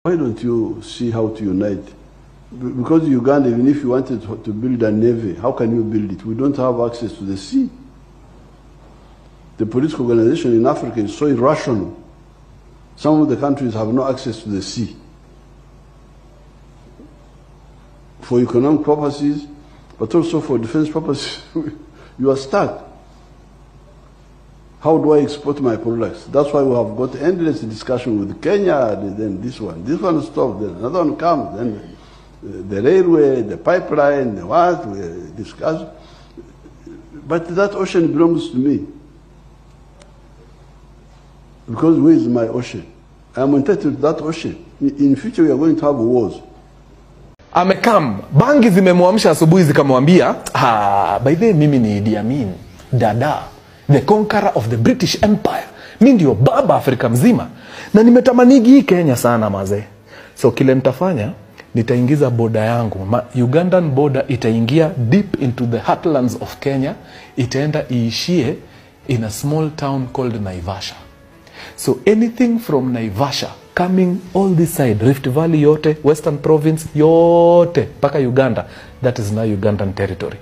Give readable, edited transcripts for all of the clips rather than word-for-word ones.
Why don't you see how to unite? Because Uganda, even if you wanted to build a navy, how can you build it? We don't have access to the sea. The political organization in Africa is so irrational. Some of the countries have no access to the sea. For economic purposes, but also for defense purposes, you are stuck. How do I export my products? That's why we have got endless discussion with Kenya, then this one. This one stopped, then another one comes, then the railway, the pipeline, the what, we discuss. But that ocean belongs to me. Because where is my ocean? I am entitled to that ocean. In future, we are going to have wars. Amekam, bangi zimemwamsha asubuhi zikamwambia, by the way, mimi ni Idi Amin Dada, the conqueror of the British Empire. Mi ndio baba Afrika mzima. Na nimetamanigi hii Kenya sana mazee. So kile nitafanya, nitaingiza border yangu. Ugandan border itaingia deep into the heartlands of Kenya. Itaenda iishie in a small town called Naivasha. So anything from Naivasha coming all this side, Rift Valley yote, Western Province yote, mpaka Uganda, that is now Ugandan territory.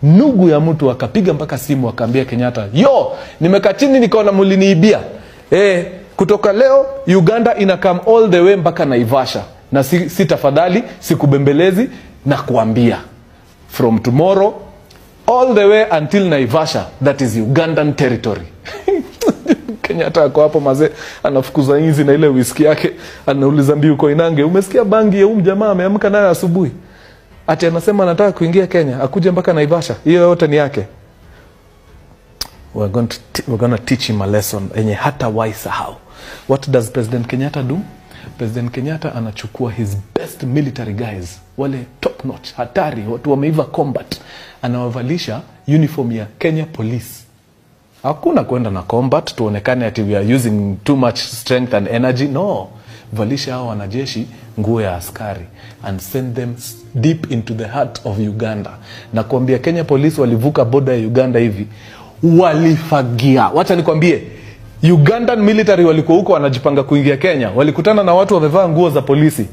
Nugu ya mtu akapiga mpaka simu akaambia Kenyatta, yo, nimekaa chini nikaona mliniibia. Kutoka leo Uganda ina come all the way mpaka Naivasha. Na si tafadhali, sikubembelezi na kuambia. From tomorrow all the way until Naivasha, that is Ugandan territory. Kenyatta ako hapo mazee, anafukuza inzi na ile whisky yake, anauliza Mbiu Koinange, umesikia bangi ya huyu jamaa ameamka nayo asubuhi? Ati anasema anataka kuingia Kenya, akuje mpaka Naivasha. Hiyo yote ni yake. We're going to teach him a lesson yenye hata waisahau. What does President Kenyatta do? President Kenyatta anachukua his best military guys, wale top notch, hatari, watu wameiva combat. Anawavalisha uniform ya Kenya Police. Hakuna kwenda na combat tuonekane ati we are using too much strength and energy. No. Valisha hao wanajeshi nguo ya askari and send them deep into the heart of Uganda. Na kuambia Kenya Police walivuka border ya Uganda hivi, walifagia. Wacha nikwambie, Ugandan military walikuwa huko wanajipanga kuingia Kenya, walikutana na watu wamevaa nguo za polisi.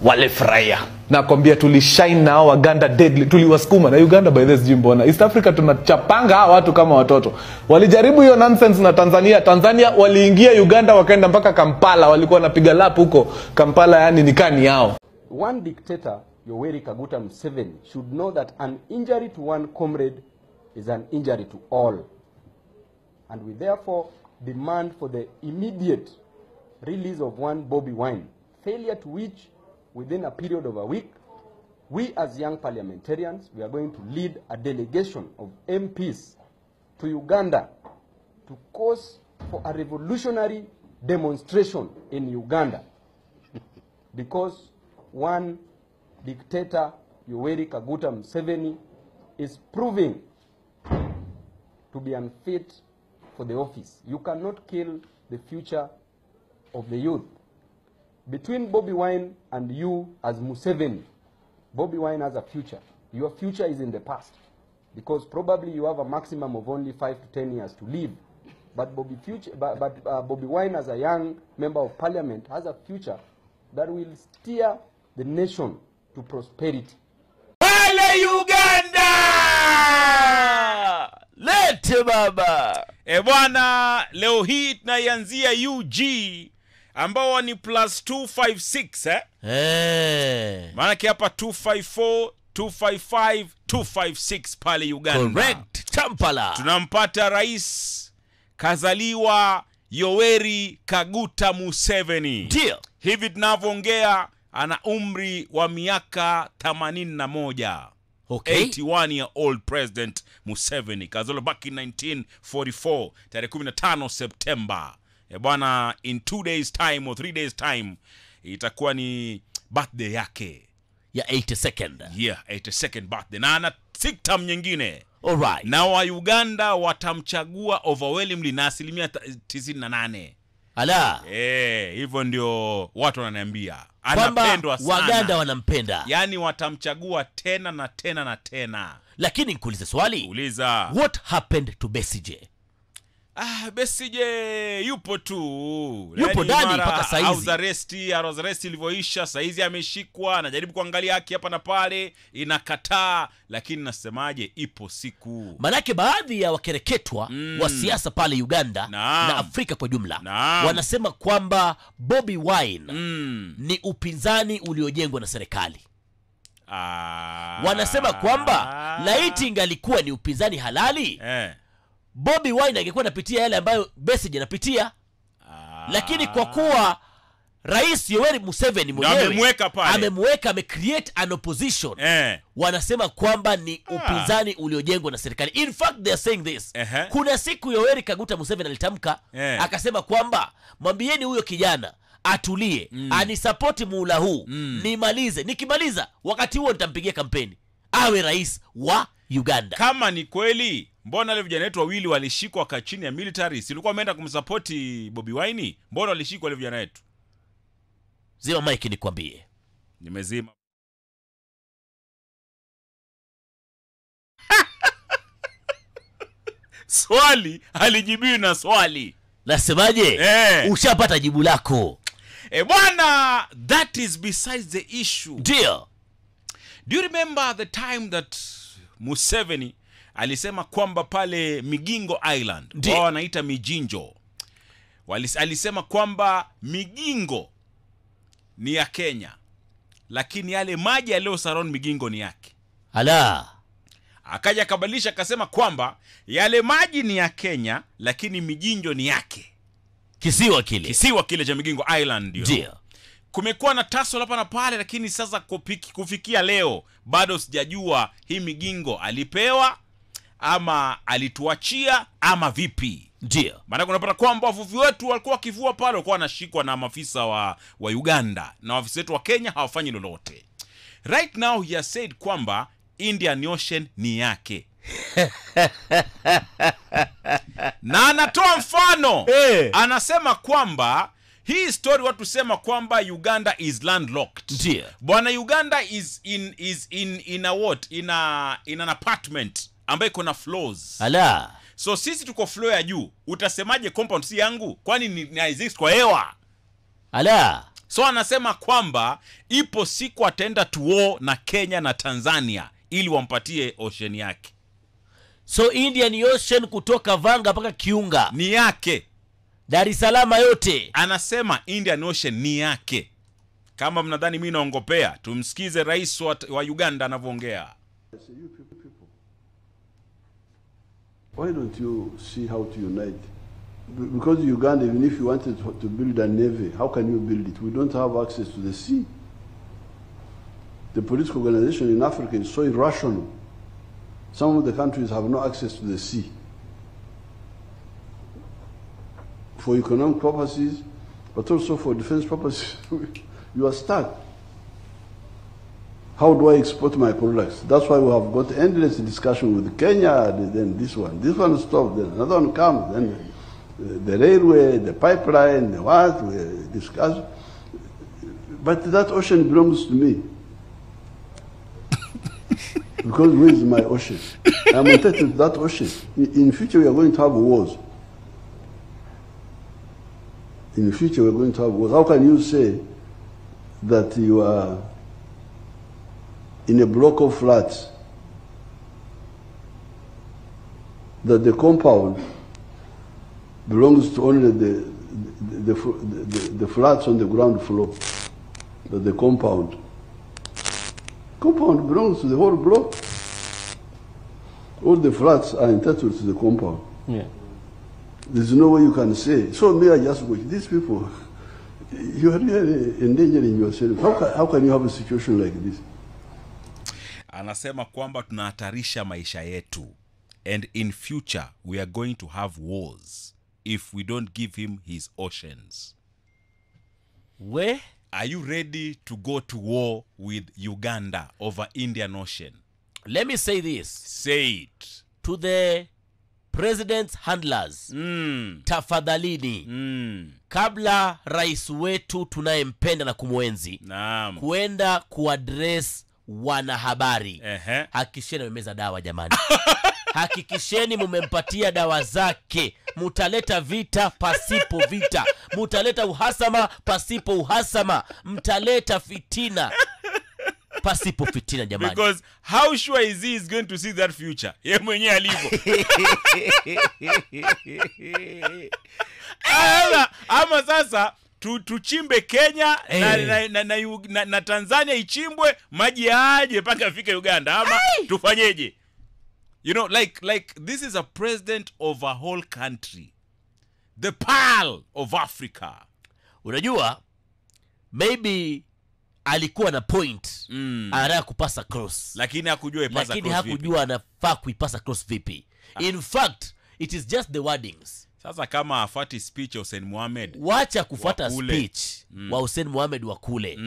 Walifurahia. Na kwambia tulishine na hao Waganda deadly, tuliwasukuma na Uganda by this jimbo. East Africa tunachapanga hao watu kama watoto. Walijaribu hiyo nonsense na Tanzania. Tanzania waliingia Uganda wakaenda mpaka Kampala, walikuwa wanapiga lap huko Kampala, yani ni kani yao. One dictator, Yoweri Kaguta Museveni, should know that an injury to one comrade is an injury to all. And we therefore demand for the immediate release of one Bobi Wine, failure to which, within a period of a week, we as young parliamentarians, we are going to lead a delegation of MPs to Uganda to cause for a revolutionary demonstration in Uganda. Because one dictator, Yoweri Kaguta Museveni, is proving to be unfit for the office. You cannot kill the future of the youth. Between Bobi Wine and you as Museveni, Bobi Wine has a future. Your future is in the past, because probably you have a maximum of only 5 to 10 years to live. But Bobi Wine as a young member of parliament has a future that will steer the nation to prosperity. Pale Uganda! Lete baba! Bwana, leo hii tunaianzia UG ambao ni plus 256 Maana hapa 254, 255, 256 pale Uganda. Correct. Kampala. Tunampata rais kazaliwa Yoweri Kaguta Museveni. Ndio. Hivi tunavyoongea ana umri wa miaka 81. Okay. 81 year old President Museveni. Kazaliwa back in 1944 tarehe 15 September. Bwana, in 2 days time or 3 days time itakuwa ni birthday yake ya 82nd. Yeah, 82nd birthday. Na ana term nyingine. All right. Na wa Uganda watamchagua overwhelmingly na 98%. Ala. Hivyo ndio watu wananiambia. Anapendwa sana. Waganda wanampenda. Yaani watamchagua tena na tena na tena. Lakini nikuulize swali. Uliza. What happened to Besigye? Besigye yupo tu. Yupo ndani mpaka saizi. House arrest ilivyoisha, saizi ameshikwa, anajaribu kuangalia haki hapa na pale, inakataa, lakini nasemaje, ipo siku. Manake baadhi ya wakereketwa wa siasa pale Uganda na Afrika kwa jumla wanasema kwamba Bobi Wine ni upinzani uliojengwa na serikali. Wanasema kwamba laiti ingalikuwa ni upinzani halali, Bobi Wine angekuwa anapitia yale ambayo Besigye anapitia. Lakini kwa kuwa Rais Yoweri Museveni mwenyewe amemweka pale, amemweka, amecreate an opposition, wanasema kwamba ni upinzani uliojengwa na serikali. In fact they are saying this. Kuna siku Yoweri Kaguta Museveni alitamka, akasema kwamba mwambieni huyo kijana atulie, anisapoti muhula huu, nimalize, nikimaliza wakati huo nitampigia kampeni awe rais wa Uganda. Kama ni kweli, mbona wale vijana wetu wawili walishikwa kwa chini ya military? Si walikuwa wameenda kumsupport Bobi Wine? Mbona walishikwa wale vijana wetu? Zima mic nikwambie. Nimezima. Swali halijibiwi na swali. Nasemaje? Ushapata jibu lako. Bwana, that is besides the issue. Ndio. Do you remember the time that Museveni alisema kwamba pale Migingo Island, wao wanaita Mijinjo, alisema kwamba Migingo ni ya Kenya, lakini yale maji yaliyo surround Migingo ni yake. Ala. Akaja akabadilisha akasema kwamba yale maji ni ya Kenya, lakini Mijinjo ni yake. Kisiwa kile. Kisiwa kile cha Migingo Island ndio. Kumekuwa na tussle hapa na pale, lakini sasa kufikia leo bado sijajua hii Migingo alipewa ama alituachia ama vipi. Ndio. Maana unapata kwamba wavuvi wetu walikuwa wakivua pale walikuwa wanashikwa na maafisa wa Uganda, na maafisa wetu wa Kenya hawafanyi lolote. Right now he has said kwamba Indian Ocean ni yake. Na anatoa mfano. Anasema kwamba hii story watu sema kwamba Uganda is landlocked. Ndio. Bwana, Uganda is in a what? In an apartment ambayo iko na floors. Ala. So sisi tuko floor ya juu. Utasemaje compound si yangu? Kwani ni exist kwa hewa? Ala. So anasema kwamba ipo siku ataenda to war na Kenya na Tanzania ili wampatie ocean yake. So Indian Ocean kutoka Vanga mpaka Kiunga ni yake. Dar es Salaam yote. Anasema Indian Ocean ni yake. Kama mnadhani mimi naongopea, tumsikize rais wa Uganda anavyoongea. Why don't you see how to unite? Because Uganda, even if you wanted to build a navy, how can you build it? We don't have access to the sea. The political organization in Africa is so irrational. Some of the countries have no access to the sea. For economic purposes, but also for defense purposes, you are stuck. How do I export my products? That's why we have got endless discussion with Kenya, then this one. This one stopped, then another one comes, then the railway, the pipeline, the what, we discuss. But that ocean belongs to me. Because where is my ocean? I'm entitled to that ocean. In future, we are going to have wars. In the future, we are going to have wars. How can you say that you are in a block of flats, that the compound belongs to only the flats on the ground floor, but the compound belongs to the whole block. All the flats are entitled to the compound. Yeah. There's no way you can say, so me, I just go, these people, you are really endangering yourself. How can you have a situation like this? Anasema kwamba tunahatarisha maisha yetu, and in future we are going to have wars if we don't give him his oceans. Where? Are you ready to go to war with Uganda over Indian Ocean? Let me say this. Say it. To the president's handlers. Tafadhalini. Kabla rais wetu tunayempenda na kumwenzi, naam, kuenda kuaddress wanahabari, hakikisheni amemeza dawa jamani. Hakikisheni mumempatia dawa zake. Mutaleta vita pasipo vita, mutaleta uhasama pasipo uhasama, mtaleta fitina pasipo fitina jamani. Because how sure is he is going to see that future? Yeye mwenyewe alivyo. Ama sasa tuchimbe Kenya na Tanzania ichimbwe, maji yaje mpaka afike Uganda, ama tufanyeje? You know, like this is a president of a whole country. The pearl of Africa. Unajua, maybe alikuwa na point. Anataka kupasa cross. Lakini hakujua ipasa cross vipi. Lakini hakujua anafaa kuipasa cross vipi. In fact, it is just the wordings. Sasa kama afati speech ya Hussein Mohamed. Wacha kufuata speech wa Hussein Mohamed wa kule.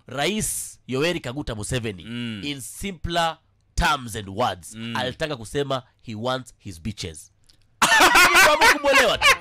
Rais Yoweri Kaguta Museveni in simpler terms and words alitaka kusema he wants his bitches. Kwa kumwelewa tu.